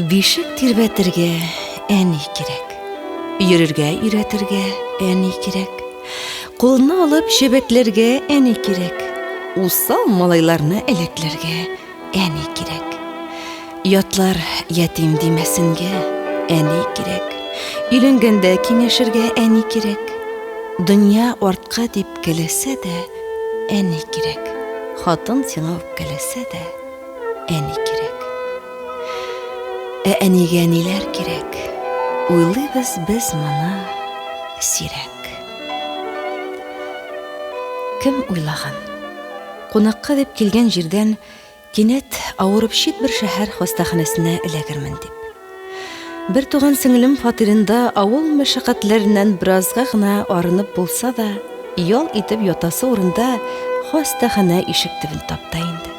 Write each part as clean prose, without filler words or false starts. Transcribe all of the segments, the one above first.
Бишек тирбәтергә әни кирәк. Йөрергә өйрәтергә әни кирәк. Кулны алып чәбәкләргә әни кирәк. Усал малайларны әләкләргә әни кирәк. Ятлар ятим димәсенгә әни кирәк. Өйләнгәндә киңәшергә әни кирәк. Дөнья артка типкәләсә дә әни кирәк. Хатын сиңа үпкәләсә дә әни кирәк. Ә әнигә ниләр кирәк? Уйлыйбыз без моны сирәк. Кем уйлаган? Кунакка дип килгән җирдән кинәт авырып чит бер шәһәр хастаханәсенә эләгермен дип. Бер туган сеңлем фатирында авыл мәшәкатьләреннән беразга гына арынып булса да, ял итеп ятасы урында хастаханә ишек төбен тапта инде.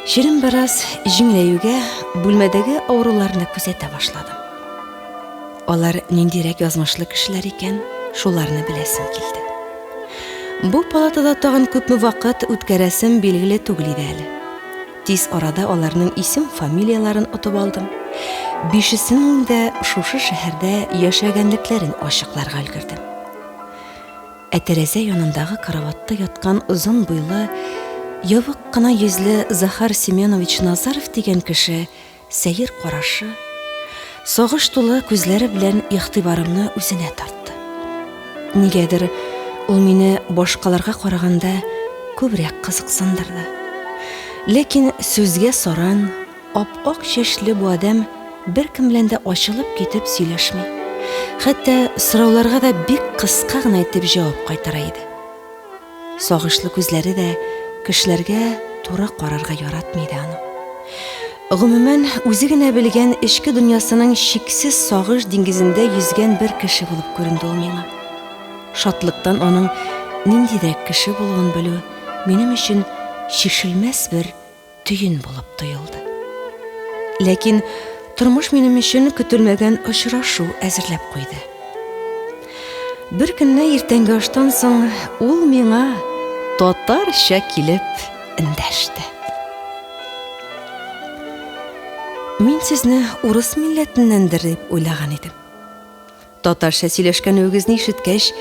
Чирем бераз җиңеләюгә бүлмәдәге авыруларны күзәтә башладым. Алар ниндирәк язмышлы кешеләр икән, шуларны беләсем килде. Бу палатада тагын күпме вакыт үткәрәсем билгеле түгел иде әле. Тиз арада аларның исем-фамилияләрен отып алдым. Бишесенең дә шушы шәһәрдә яшәгәнлекләрен ачыкларга өлгердем. Ә тәрәзә янындагы караватта яткан озын буйлы, ябык кына йөзле Захар Семенович Назаров дигән кеше Сәер карашы, сагыш тулы күзләре белән игътибарымны үзенә тартты. Нигәдер ул мине башкаларга караганда күбрәк кызыксындырды. Ләкин сүзгә саран, ап-ак чәчле бу адәм беркем белән дә ачылып китеп сөйләшми, хәтта сорауларга да бик кыска гына итеп җавап кайтара иде. Сагышлы күзләре дә кешеләргә туры карарга яратмый иде аның. Гомумән, үзе генә белгән эчке дөньясының чиксез сагыш диңгезендә йөзгән бер кеше булып күренде ул миңа. Шатлыктан аның ниндирәк кеше булуын белү минем өчен чишелмәс бер төен булып тоелды. Ләкин тормыш минем өчен көтелмәгән очрашу әзерләп куйды. Бер көнне иртәнге аштан соң ул миңа татарча килеп эндәште. Мин сезне урыс милләтеннәндер дип уйлаган идем. Татарча сөйләшкәнегезне ишеткәч,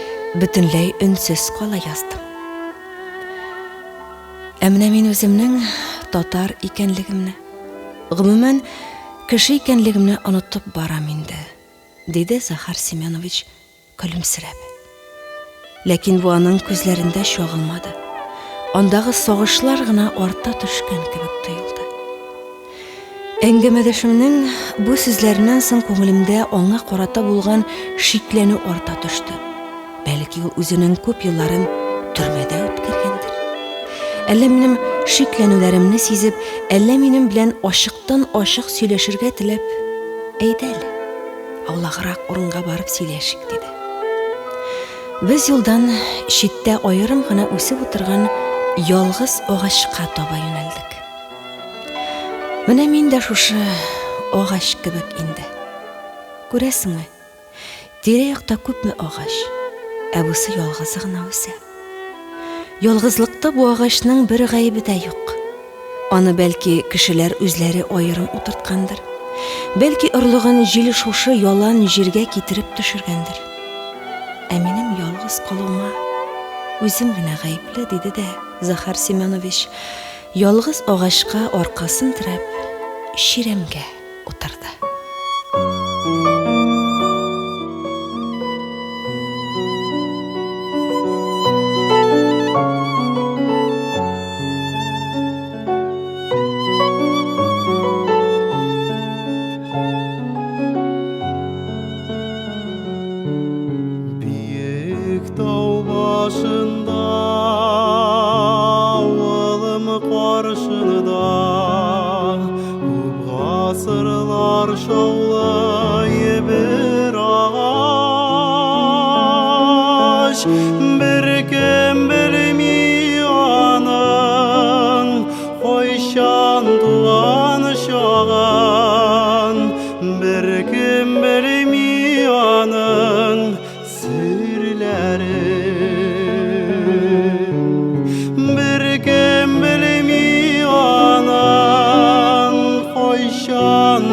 бөтенләй өнсез кала яздым. Ә менә мин үземнең татар икәнлегемне, гомумән, кеше икәнлегемне онытып барам инде, диде Захар Семенович көлемсерәп. Ләкин бу аның күзләрендә чагылмады. Андагы сагышлар гына арта төшкән кебек тоелды. Әңгәмәдәшемнең бу сүзләреннән соң күңелемдә аңа карата булган шикләнү арта төште. Бәлки ул үзенең күп елларын төрмәдә үткәргәндер. Әллә минем шикләнүләремне сизеп, әллә минем белән ачыктан-ачык сөйләшергә теләп, әйдә әле, аулаграк урынга барып сөйләшик, диде. Без юлдан читтә аерым гына үсеп утырган ялгыз агачка таба юнәлдек. Менә мин дә шушы агач кебек инде. Күрәсеңме, тирә-якта күпме агач, ә бусы ялгызы гына үсә. Ялгызлыкта бу агачның бер гаебе дә юк. Аны бәлки кешеләр үзләре аерым утырткандыр. Бәлки орлыгын җил шушы ялан җиргә китереп төшергәндер. Ә минем ялгыз калуыма үзем генә гаепле, диде дә Захар Семенович, Ялгыз агачка аркасын терәп, чирәмгә утырды. Биек тау башында авылым каршында күп гасырлар шаулай бер агач. Беркем белми аның кайчан туган чагын. Беркем белми аның серләрен. Беркем белми аның кайчан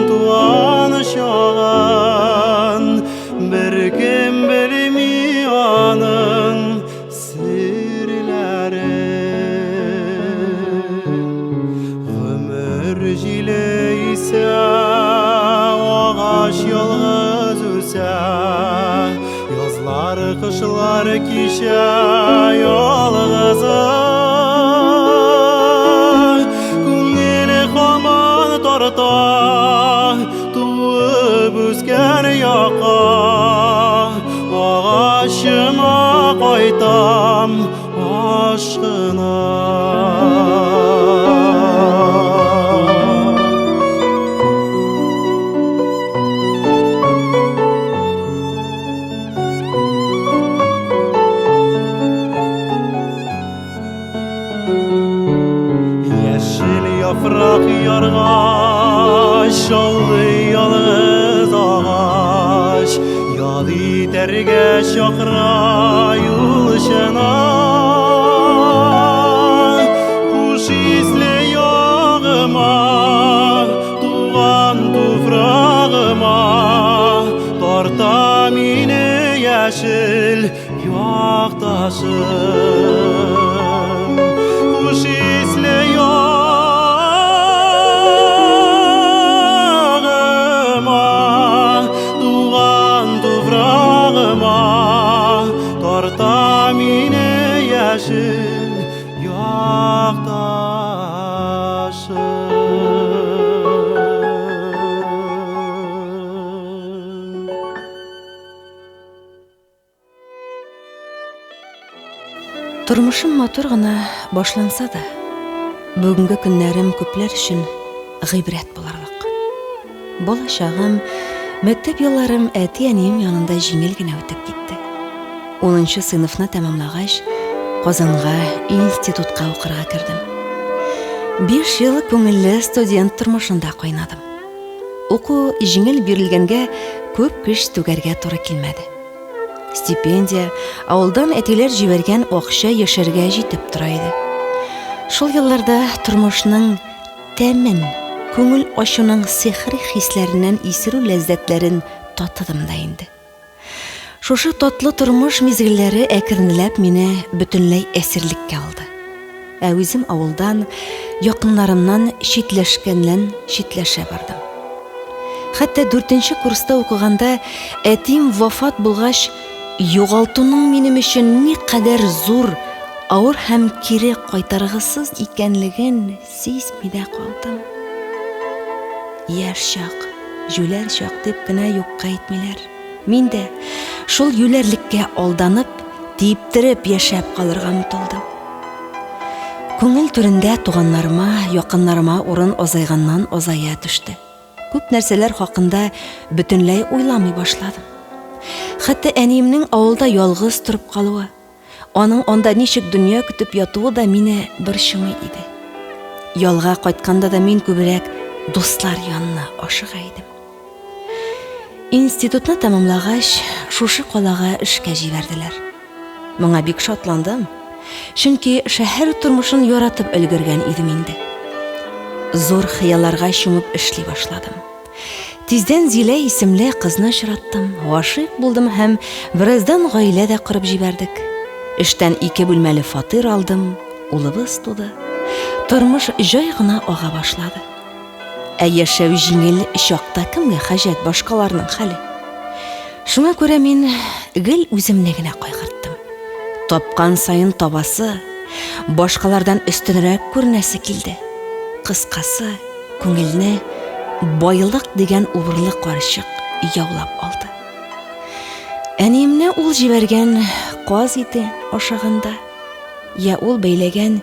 Кышлар кичә ялгызы, Күңел һаман тарта Туып үскән якка. Агачыма кайтам ашкына. Яшел яфрак ярга шаулый ялгыз агач, Ял итәргә чакыра юлчына. Хуш исле ягыма, туган туфрагыма, Тарта мине яшел якташым. Хуш исле ягыма, туган туфрагыма, Тарта мине яшел якташым. Тормышым матур гына башланса да, бүгенге көннәрем күпләр өчен гыйбрәт булырлык. Балачагым, мәктәп елларым әти-әнием янында җиңел генә үтеп китте. Унынчы сыйныфны тәмамлагач, Казанга институтка укырга кердем. Биш ел күңелле студент тормышында кайнадым. Уку җиңел бирелгәнгә күп көч түгәргә туры килмәде. Стипендия, авылдан әтиләр җибәргән акча яшәргә җитеп тора иде. Шул елларда тормышның тәмен, күңел ачуның сихри хисләреннән исерү ләззәтләрен татыдым да инде. Шушы татлы тормыш мизгелләре әкренләп мине бөтенләй әсирлеккә алды. Ә үзем авылдан, якыннарымнан читләшкәннән читләшә бардым. Хәтта дүртенче курста укыганда әтием вафат булгач, югалтуның минем өчен никадәр зур, авыр һәм кире кайтаргысыз икәнлеген сизми дә калдым. Яшь чак, җүләр чак дип кенә юкка әйтмиләр. Мин дә шул юләрлеккә алданып, типтереп яшәп калырга омтылдым. Күңел түрендә туганнарыма, якыннарыма урын азайганнан азая төште. Күп нәрсәләр хакында бөтенләй уйламый башладым. Хәтта әниемнең авылда ялгыз торып калуы, Аның анда ничек дөнья көтеп ятуы да мине борчымый иде. Ялга кайтканда да мин күбрәк дуслар янына ашыга идем. Институтны тәмамлагач, шушы калага эшкә җибәрделәр. Моңа бик шатландым, чөнки шәһәр тормышын яратып өлгергән идем инде. Зур хыялларга чумып эшли башладым. Тиздән Зилә исемле кызны очраттым, гашыйк булдым һәм бераздан гаилә дә корып җибәрдек. Эштән ике бүлмәле фатир алдым, улыбыз туды. Тормыш җай гына ага башлады. Ә яшәү җиңел чакта кемгә хаҗәт башкаларның хәле? Шуңа күрә мин гел үземне генә кайгырттым. Тапкан саен табасы, башкалардан өстенрәк күренәсе килде. Кыскасы, Күңелне байлык дигән убырлы карчык яулап алды. Әниемне ул җибәргән каз ите ашаганда, я ул бәйләгән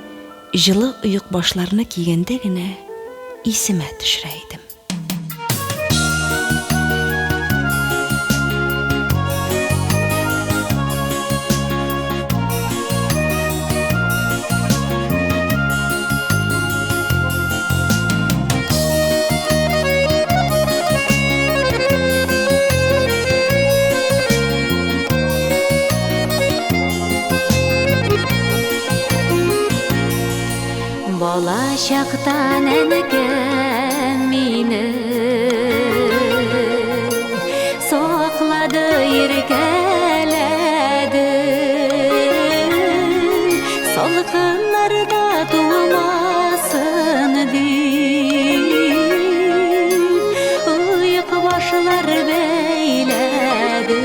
җылы оекбашларны кигәндә генә исемә төшерә идем. Бала чактан әнкәм мине Саклады, иркәләде. Салкыннарда туңмасын дип, Оекбашлар бәйләде.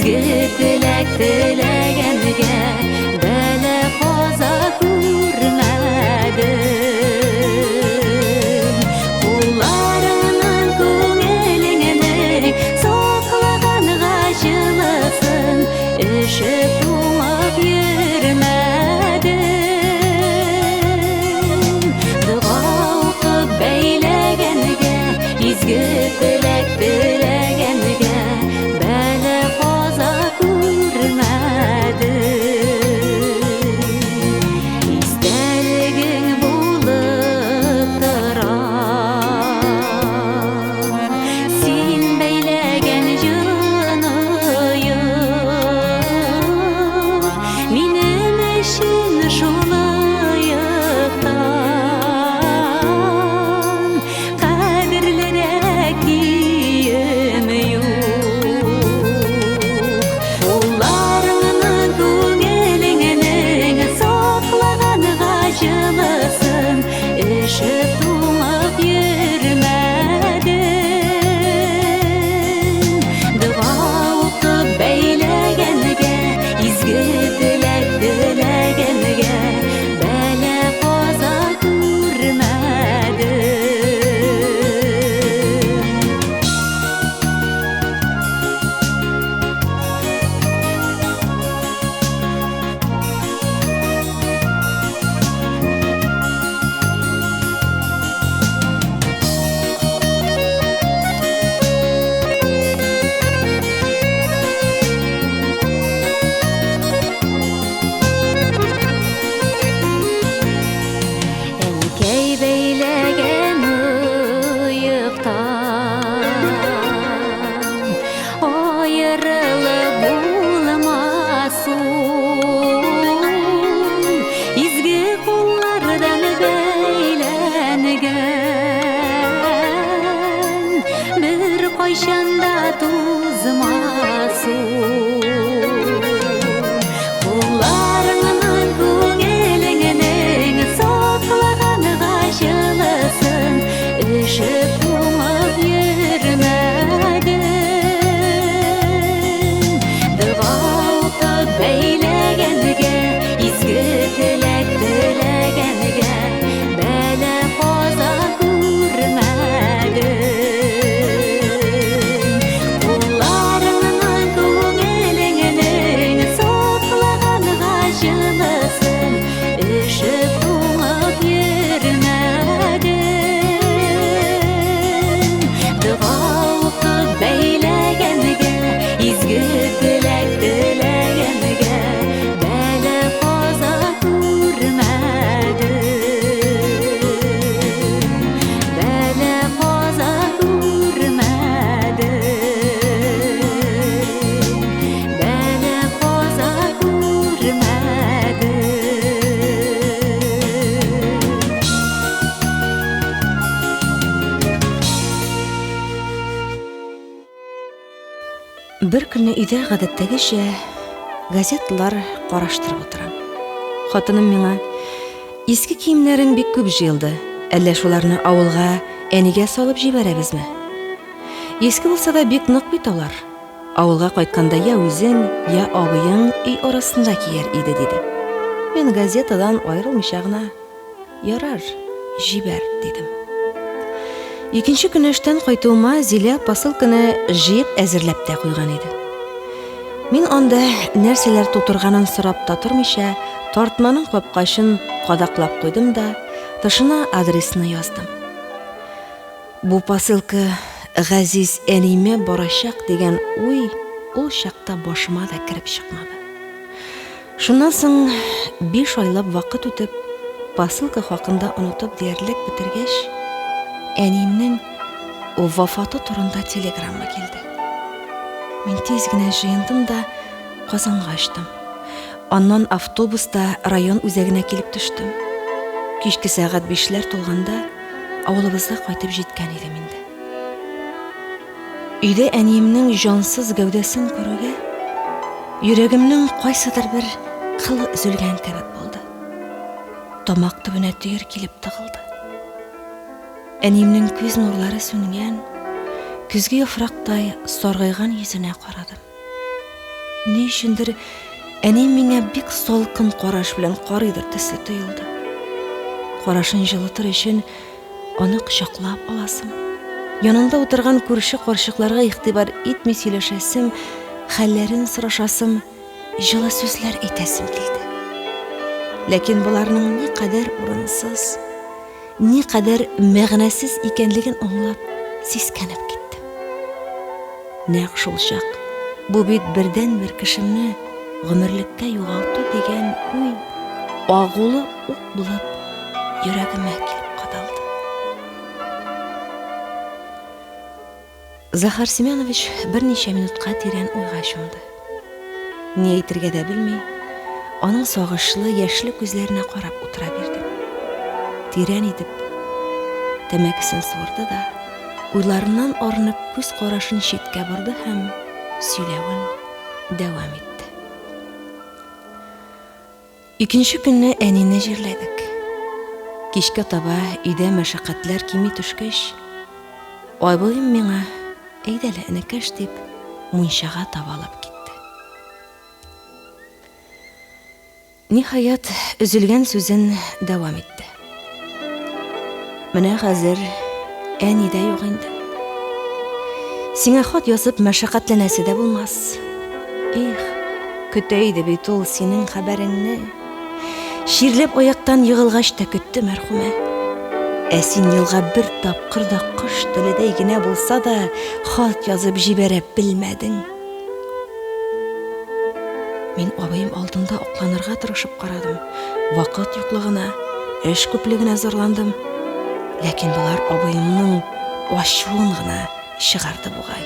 Изге теләк теләгәнгә бәла-каза күрмәдем. Кулларыңның күңелеңнең саклаганга җылысын, өшеп туңып йөрмәдем. Дога укып бәйләгәнгә, изге теләк теләгәнгә бәла-каза күрмәдем. Истәлегең булып тора син бәйләгән җаныем. Минем өчен шул оектан кадерлерәк кием юк. Кулларыңның күңелеңнең саклаганга җылысын, өшеп туңып йөрмәдем. Дога укып бәйләгәнгә, изге теләк теләгәнгә бәла-каза күрмәдем. Әнкәй бәйләгән оектан аерылып булмас ул. Изге куллардан бәйләнгән беркайчан да тузмас ул. Кулларыңның күңелеңнең саклаганга җылысын, өшеп туңып йөрмәдем. Дога укып бәйләгәнгә, изге теләк теләгәнгә бәла-каза күрмәдем. Кулларыңның күңелеңнең саклаганга җылысын, өшеп туңып йөрмәдем. Дога укып бәйләгәнгә, изге теләк теләгәнгә бәла-каза күрмәдем. Бәла-каза күрмәдем. Бәла-каза күрмәдем. Бер көнне өйдә гадәттәгечә газеталар караштырып утырам. Хатыным миңа: "Иске киемнәрең бик күп җыелды. Әллә шуларны авылга әнигә салып җибәрәбезме?" Иске булса да бик нык бит алар. Авылга кайтканда я үзең, я абыең өй арасында кияр иде, диде. Мин газетадан аерылмыйча гына: Ярар, җибәр, дидем. Икенче көнне эштән кайтуыма Зилә посылканы җыеп әзерләп тә куйган иде. Мин анда нәрсәләр тутырганын сорап та тормыйча, тартманың капкачын кадаклап куйдым да, тышына адресны яздым. Бу посылка газиз әниемә барачак дигән уй ул чакта башыма да кереп чыкмады. Шуннан соң биш айлап вакыт үтеп, посылка хакында онытып диярлек бетергәч, әниемнең вафаты турында телеграмма килде. Мин тиз генә җыендым да Казанга очтым. Аннан автобуста район үзәгенә килеп төштем. Кичке сәгать бишләр тулганда авылыбызга кайтып җиткән идем инде. Өйдә әниемнең җансыз гәүдәсен күрүгә, йөрәгемнең кайсыдыр бер кылы өзелгән кебек булды. Тамак төбенә төер килеп тыгылды. Әниемнең күз нурлары сүнгән, көзге яфрактай саргайган йөзенә карадым. Ни өчендер әни миңа бик салкын караш белән карыйдыр төсле тоелды. Карашын җылытыр өчен аны кочаклап аласым, янында утырган күрше карчыкларга игътибар итми сөйләшәсем, хәлләрен сорашасым, җылы сүзләр әйтәсем килде. Ләкин боларның никадәр урынсыз, никадәр мәгънәсез икәнлеген аңлап, сискәнеп киттем. Нәкъ шул чак, бу бит бердәнбер кешемне гомерлеккә югалту дигән уй агулы ук булып йөрәгемә килеп кадалды. Захар Семенович берничә минутка тирән уйга чумды. Ни әйтергә дә белми, аның сагышлы, яшьле күзләренә карап утыра бирдем. Тирән итеп тәмәкесен суырды да, уйларыннан арынып күз карашын читкә борды һәм сөйләвен дәвам итте. Икенче көнне әнине җирләдек. Кичкә таба өйдә мәшәкатьләр кими төшкәч, абыем миңа, әйдә әле, энекәш, дип, мунчага таба алып китте. Ниһаять, өзелгән сүзен дәвам итте. Менә хәзер әни дә юк инде. Сиңа хат язып мәшәкатьләнәсе дә булмас. Их, көтә иде бит ул синең хәбәреңне. Чирләп аяктан егылгач та көтте мәрхүмә. Ә син елга бер тапкыр да кош теледәй генә булса да хат язып җибәрә белмәдең. Мин абыем алдында акланырга тырышып карадым. Вакыт юклыгына, эш күплегенә зарландым. Ләкин болар абыемның ачуын гына чыгарды бугай.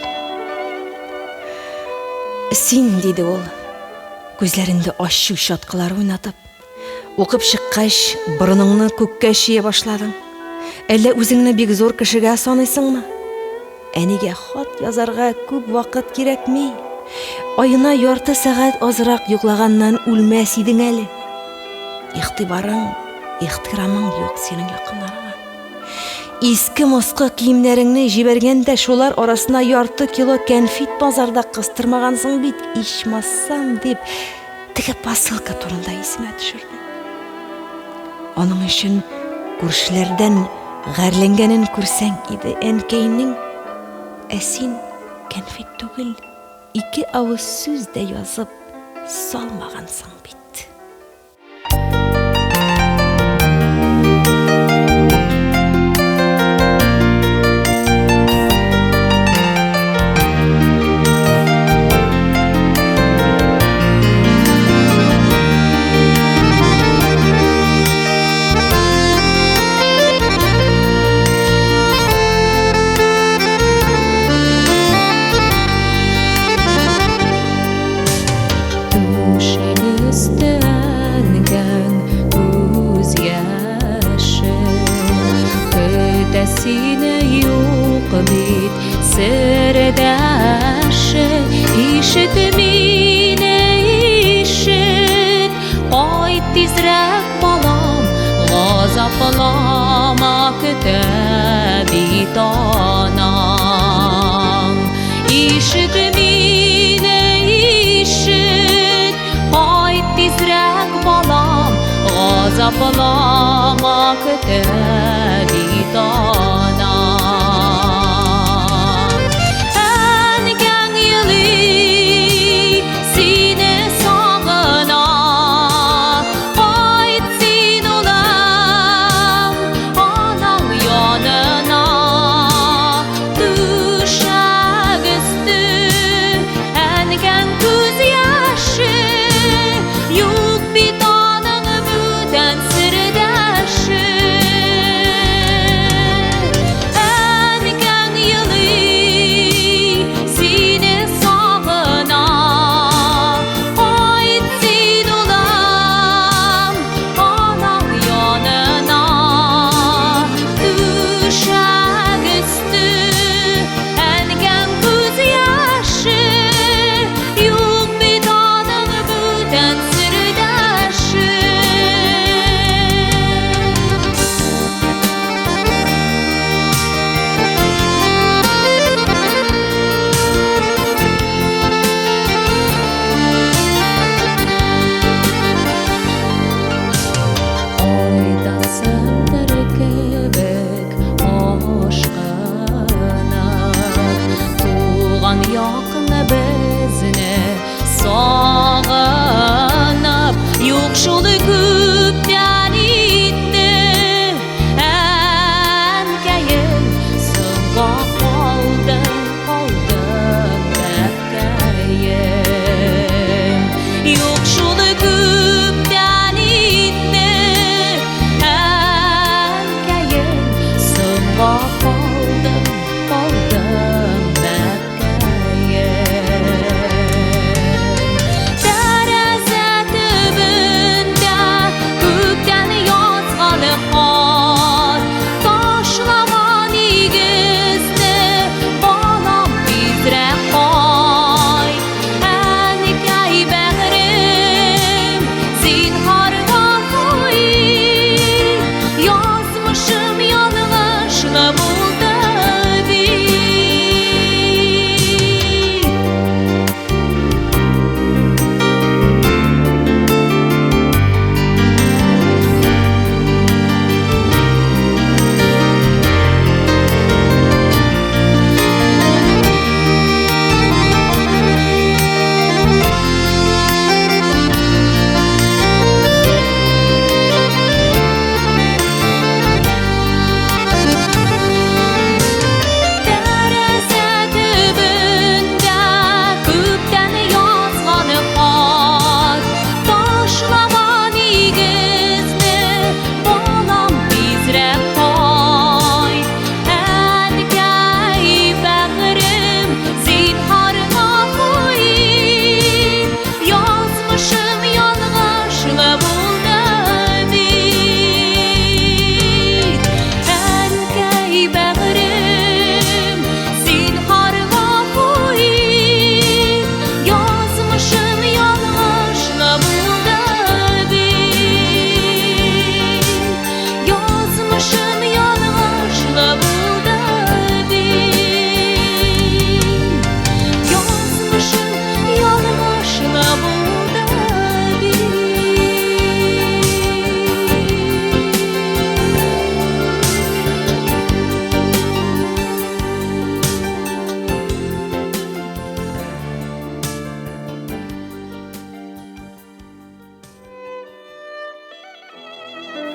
Син, диде ул, күзләрендә ачу чаткылары уйнатып. Укып чыккач, борыныңны күккә чөя башладың. Әллә үзеңне бик зур кешегә саныйсыңмы? Әнигә хат язарга күп вакыт кирәкми. Аена ярты сәгать азрак йоклаганнан үлмәс идең әле. Игътибарың, ихтирамың юк синең якыннарыңа. Иске-москы киемнәреңне җибәргән дә шулар арасына ярты кило кәнфит базарда кыстырмагансың бит, ичмасам, дип, теге посылка турында исемә төшерде. Аның өчен күршеләрдән гарьләнгәнен күрсәң иде әнкәйнең. Ә син кәнфит түгел, ике авыз сүз дә язып салмагансың бит. Сине юк бит сердәше, ишет мине, ишет, кайт тизрәк, балам, газаплама, көтә бит анаң. Ишет мине, ишет, кайт тизрәк, балам, газаплама, көтә бит анаң. Әнкәң елый, сине сагына, кайт син, улым, анаң янына. Түшәк өсте, әнкәң күз яше, юк бит аның бүтән сердәше.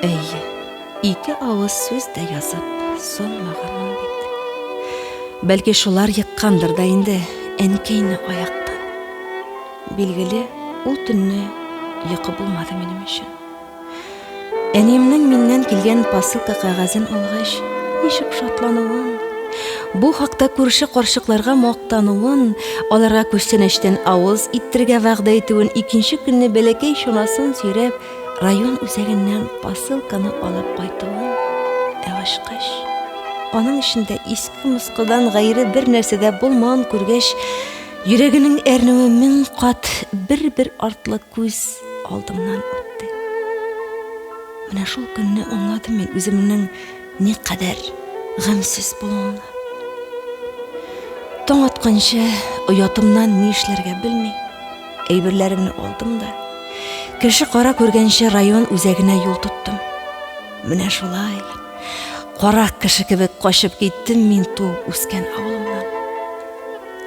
Әйе, ике авыз сүз дә язып салмаганмын бит. Бәлки шулар еккандыр да инде әнкәйне аяктан. Билгеле, ул төнне йокы булмады минем өчен. Әниемнең миннән килгән посылка кәгазен алгач, ничек шатлануын, бу хакта күрше карчыкларга мактануын, аларга күчтәнәчтән авыз иттерергә вәгъдә итүен, икенче көнне бәләкәй чанасын сөйрәп, район үзәгеннән посылканы алып кайтуын, ә ачкач, аның эчендә иске-москыдан гайре бер нәрсә дә булмавын күргәч, йөрәгенең әрнүе мең кат бер-бер артлы күз алдымнан үтте. Менә шул көнне аңладым мин үземнең никадәр гамьсез булуымны. Таң атканчы оятымнан ни эшләргә белми, әйберләремне алдым да, кеше кара күргәнче район үзәгенә юл тоттым. Менә шулай, карак кеше кебек качып киттем мин туып үскән авылымнан.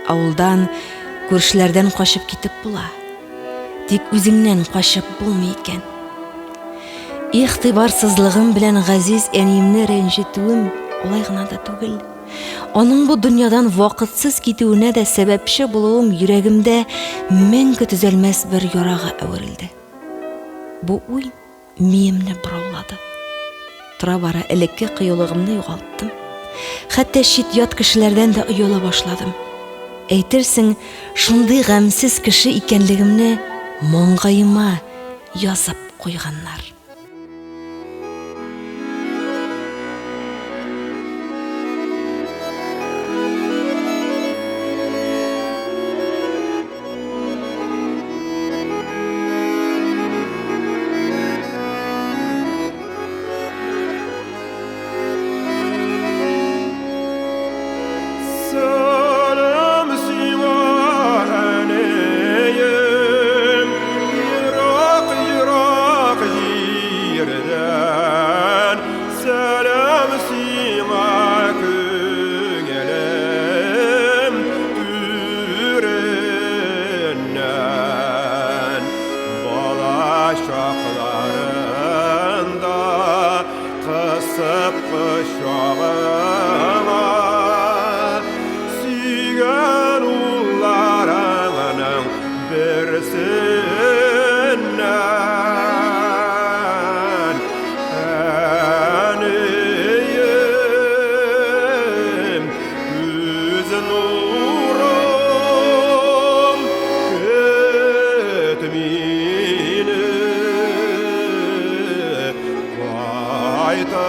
Авылдан, күршеләрдән качып китеп була. Тик үзеңнән качып булмый икән. Игътибарсызлыгым белән газиз әниемне рәнҗетүем алай гына да түгел. Аның бу дөньядан вакытсыз китүенә дә сәбәпче булуым йөрәгемдә мәңге төзәлмәс бер ярага әверелде. Бу уй миемне бораулады. Тора-бара элекке кыюлыгымны югалттым. Хәтта чит-ят кешеләрдән дә ояла башладым. Әйтерсең, шундый гамьсез кеше икәнлегемне маңгаема язып куйганнар. Сәлам сиңа, әнием, ерак-ерак җирдән. Сәлам сиңа, күңелем түреннән. Бала чакларында кысып кочагыңа сөйгән улларыңның берсеннән. Әнием, күз нурым, көт мине, кайтырмын.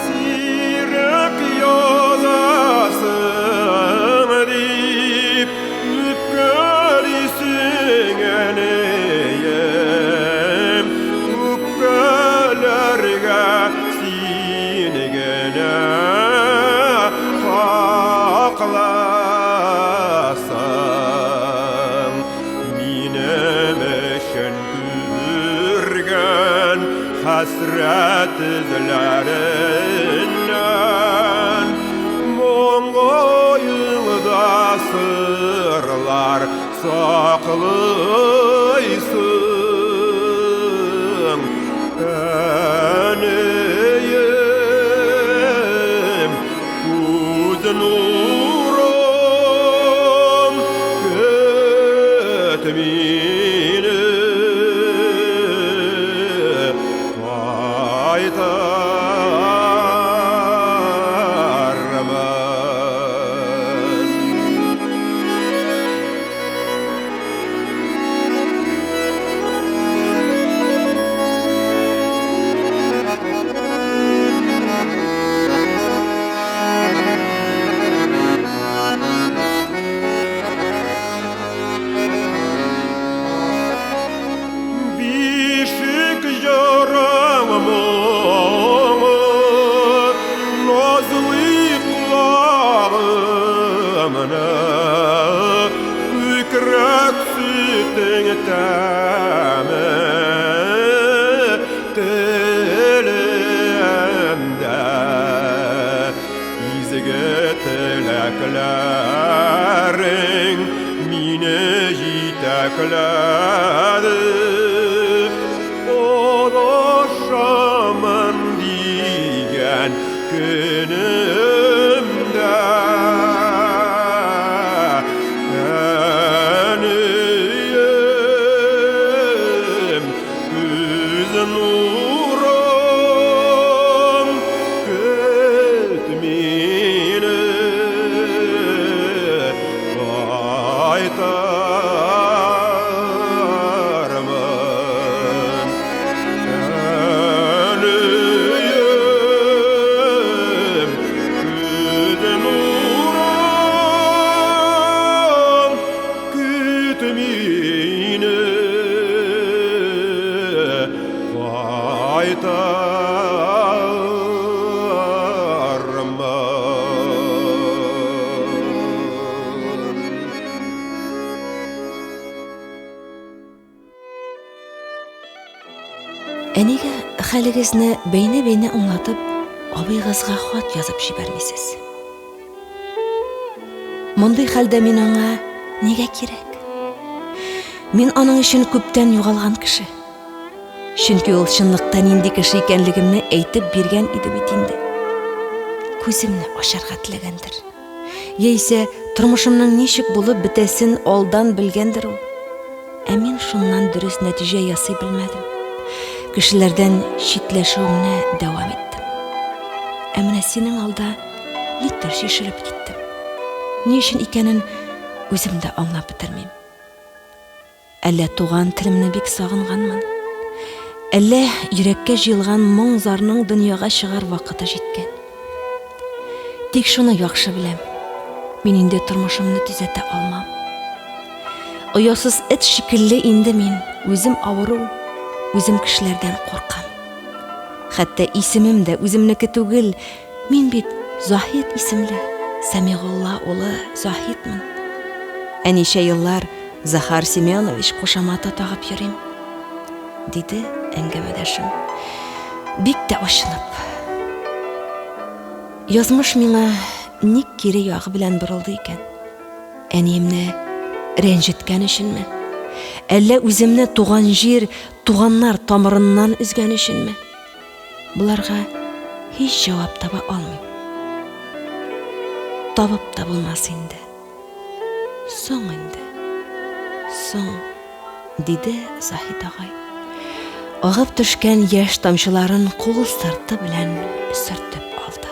Сирәк язасың дип үпкәлисең, әнием. Үпкәләргә син генә хаклысың. Минем өчен күргән хәсрәт эзләреннән моңгоеңда сырлар саклыйсың. Әнием, күз нурым, көт мине, кайтырмын. Бүләкләдек Адашамын дигән көнемдә Әнием күз нурым көт мине кайтырмын Әнием күз нурым көт мине кайтырмын. Ә нигә хәлегезне бәйнә-бәйнә аңлатып, абыйгызга хат язып җибәрмисез? Мондый хәлдә мин аңа нигә кирәк? Мин аның өчен күптән югалган кеше. Чөнки ул чынлыкта нинди кеше икәнлегемне әйтеп биргән иде бит инде. Күземне ачарга теләгәндер. Яисә тормышымның ничек булып бетәсен алдан белгәндер ул. Ә мин шуннан дөрес нәтиҗә ясый белмәдем. Кешеләрдән читләшүемне дәвам иттем. Ә менә синең алда никтер чишелеп киттем. Ни өчен икәнен үзем дә аңлап бетермим. Әллә туган телемне бик сагынганмын, әллә йөрәккә җыелган моң-зарның дөньяга чыгар вакыты җиткән. Тик шуны яхшы беләм, мин инде тормышымны төзәтә алмам. Оясыз эт шикелле инде мин, үзем авыру, үзем кешеләрдән куркам. Хәтта исемем дә үземнеке түгел, мин бит Заһид исемле, Сәмигулла улы Заһидмын. Ә ничә еллар Захар Семенович кушаматы тагып йөрим, диде әңгәмәдәшем, бик тә ачынып. Язмыш миңа ник кире ягы белән борылды икән? Әниемне рәнҗеткән өченме? Әллә үземне туган җир, туганнар тамырыннан өзгән өченме? Боларга һич җавап таба алмыйм. Табып та булмас инде. Соң инде, соң, диде Заһид агай. Агып төшкән яшь тамчыларын кул сырты белән сөртеп алды.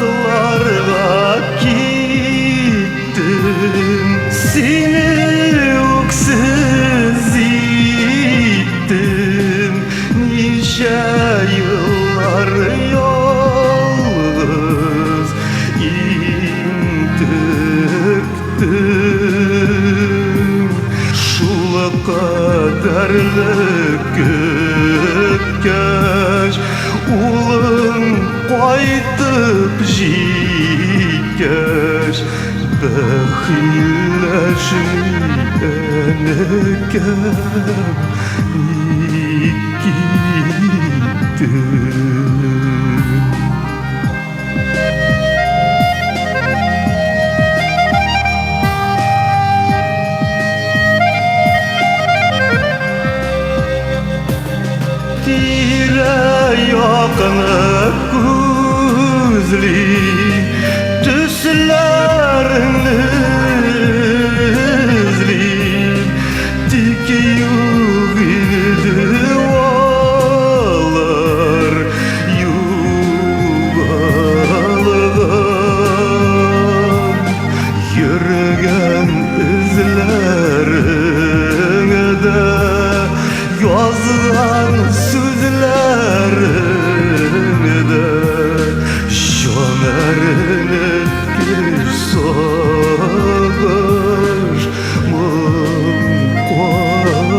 Еракларга киттем, сине үксез иттем. Ничә еллар ялгыз интектем. Шул кадәрле көткәч, улың кайтып җиткәч, бәхилләшми әнекәм, ник киттең? Тирә-якны күзли, төсләреңне эзли, тик юк иде алар югалган. Йөргән эзләреңдә, язган сүзләреңдә җан әрнеткеч сагыш моң калган.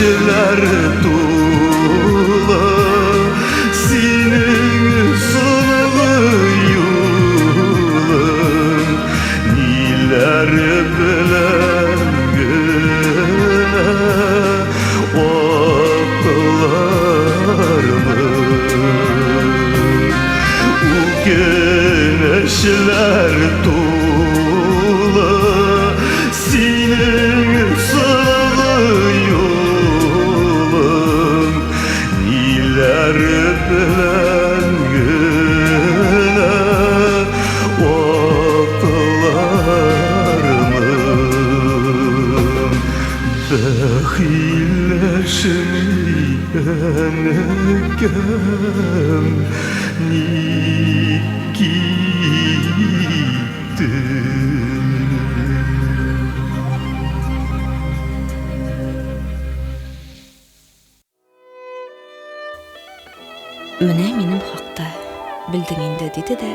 Үкенечләр тулы синең соңгы юлың, ниләр белән генә аклармын. Үкенечләр тулы синең соңгы юлың, ниләр белән генә аклармын. Бәхилләшми, әнкәм, ник киттең? Менә минем хакта белдең инде, диде дә,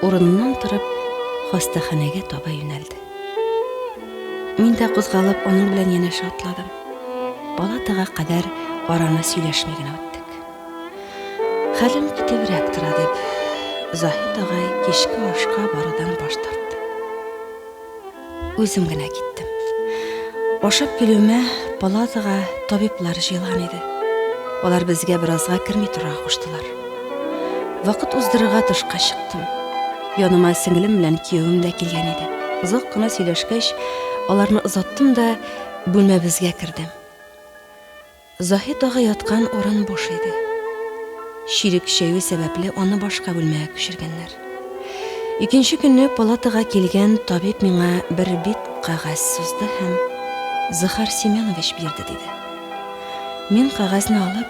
урыныннан торып, хастаханәгә таба юнәлде. Мин дә кузгалып, аның белән янәшә атладым. Палатага кадәр араны сөйләшми генә үттек. Хәлем китебрәк тора дип, Заһид агай кичке ашка барудан баш тартты. Үзем генә киттем. Ашап килүемә палатага табиблар җыелган иде. Алар безгә беразга керми торырга куштылар. Вакыт уздырырга тышка чыктым. Яныма сеңлем белән киявем дә килгән иде. Озак кына сөйләшкәч, аларны озаттым да бүлмәбезгә кердем. Заһид агай яткан урын буш иде. Чире көчәюе сәбәпле аны башка бүлмәгә күчергәннәр. Икенче көнне палатага килгән табиб миңа бер бит кәгазь сузды һәм, Захар Семенович бирде, диде. Мин кәгазьне алып,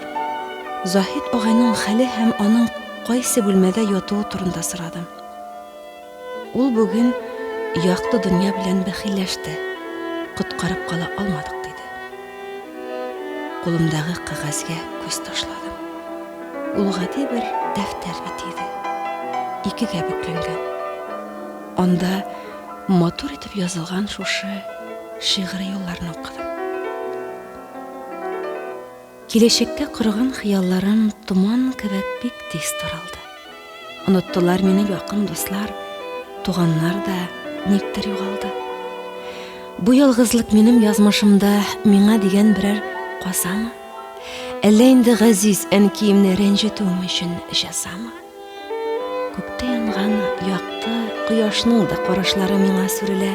Заһид агайның хәле һәм аның кайсы бүлмәдә ятуы турында сорадым. Ул бүген якты дөнья белән бәхилләште, коткарып кала алмадык, диде. Кулымдагы кәгазьгә күз ташладым. Ул гади бер дәфтәр бите иде. Икегә бөкләнгән. Анда матур итеп язылган шушы шигъри юлларны укыдым. Киләчәккә корган хыялларым томан кебек бик тиз таралды. Оныттылар мине якын дуслар, туганнар да никтер югалды. Бу ялгызлык минем язмышымда миңа дигән берәр казамы? Әллә инде газиз әнкиемне рәнҗетүем өчен җәзамы? Күктә янган якты кояшның да карашлары миңа сүрелә.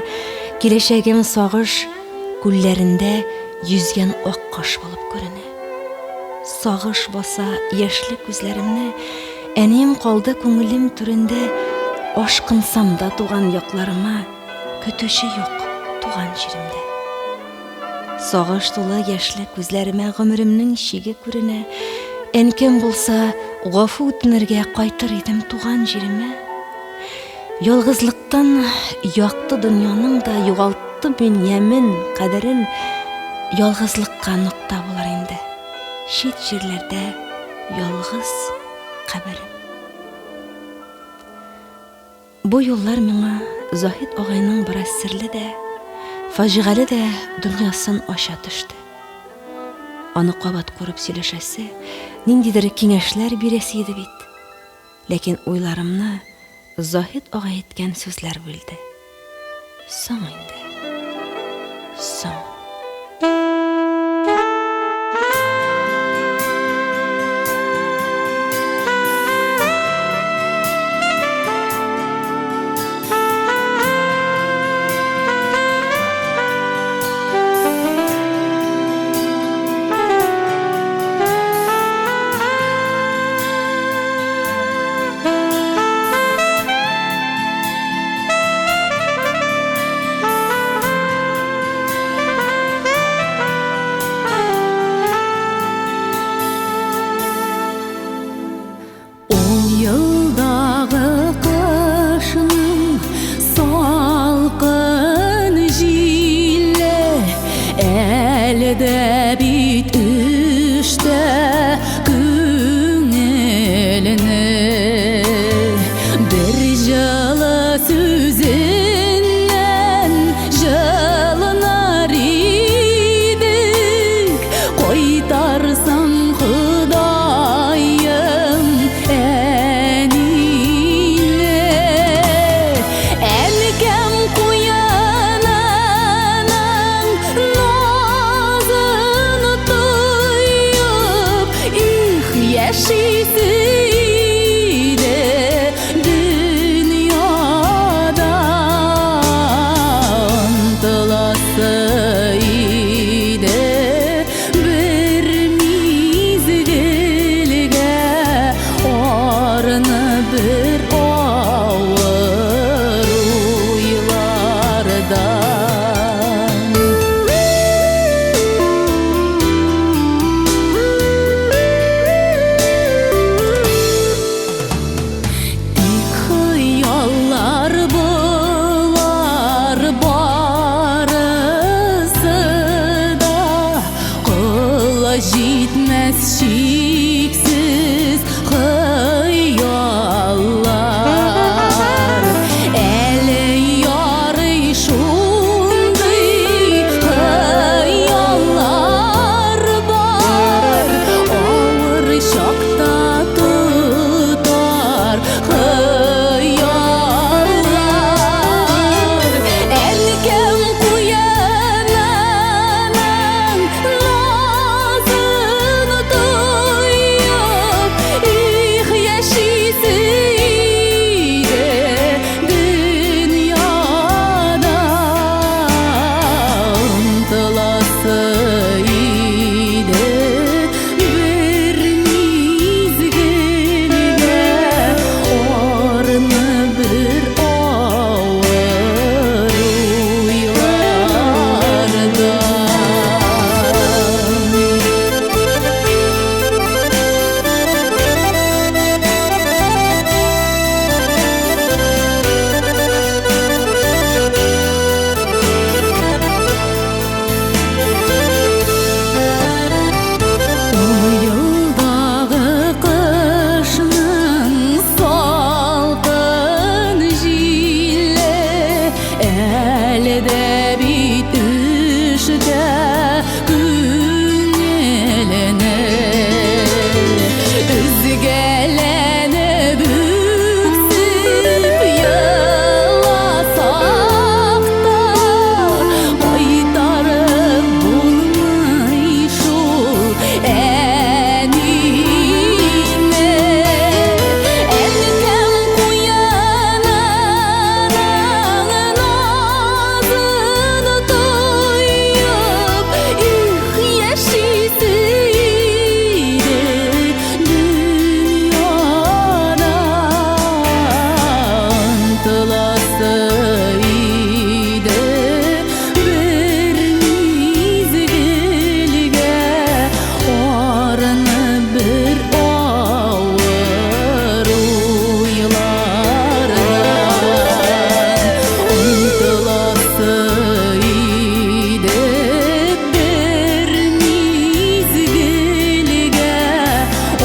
Киләчәгем сагыш күлләрендә йөзгән ак кош булып күренә. Сагыш баса яшьле күзләремне, әнием калды күңелем түрендә, ашкынсам да туган якларыма, көтүче юк туган җиремдә. Сагыш тулы яшьле күзләремә гомеремнең чиге күренә. Әнкәм булса, гафу үтенергә кайтыр идем туган җиремә. Ялгызлыктан якты дөньяның да югалттым мин ямен, кадерен. Ялгызлыкка нокта булыр инде. Чит җирләрдә ялгыз каберем. Бу юллар миңа Заһид агайның бераз серле дә, фаҗигале дә дөньясын ача төште. Аны кабат күреп сөйләшәсе, ниндидер киңәшләр бирәсе иде бит. Ләкин уйларымны Заһид агай әйткән сүзләр бүлде. Соң инде. Соң. Ун елдагы кышның салкын җиле әле дә бит өште күңелне. Бер җылы сүзеннән җылыныр идек, дә бит өшетә күңелне. Өзгәләнеп үксеп еласак та, кайтарып булмый шул әнине. Әнкәм куянының назын тоеп, их, яшисе иде дөньяда. Онтыласы иде бер мизгелгә, арынып бер авыр уйлардан. Онтыласы иде бер мизгелгә,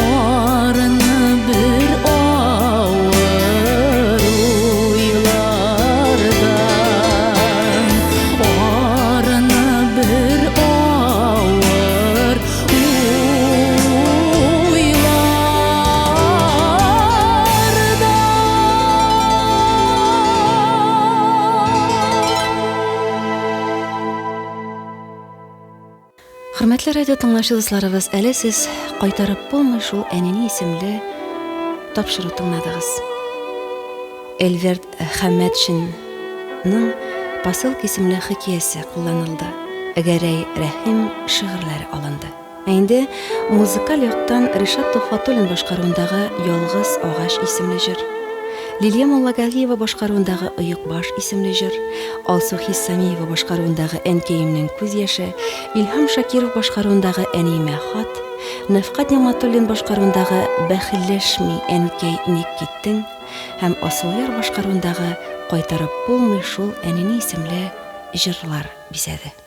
арынып бер авыр уйлардан. Арынып бер авыр уйлардан. Хөрмәтле радио тыңлаучы дусларыбыз, әле сез Кайтарып булмый шул әнине исемле тапшыру тыңладыгыз. Эльверт Хәмәтшинның Посылка исемле хикәясе кулланылды. Гәрәй Рәхим шигырьләре алынды. Ә инде музыкаль яктан Ришат Төхфәтуллин башкаруындагы Ялгыз агач исемле җыр, Лилия Муллагалиева башкаруындагы Оекбаш исемле җыр, Алсу Хиссамиева башкаруындагы Әнкәемнең күз яше, Илһам Шакиров башкаруындагы Әниемә хат, Нәфкать Нигъмәтуллин башкаруындагы Бәхилләшми әнкәй ник киттең һәм Асылъяр башкаруындагы Кайтарып булмый шул әнине исемле җырлар бизәде.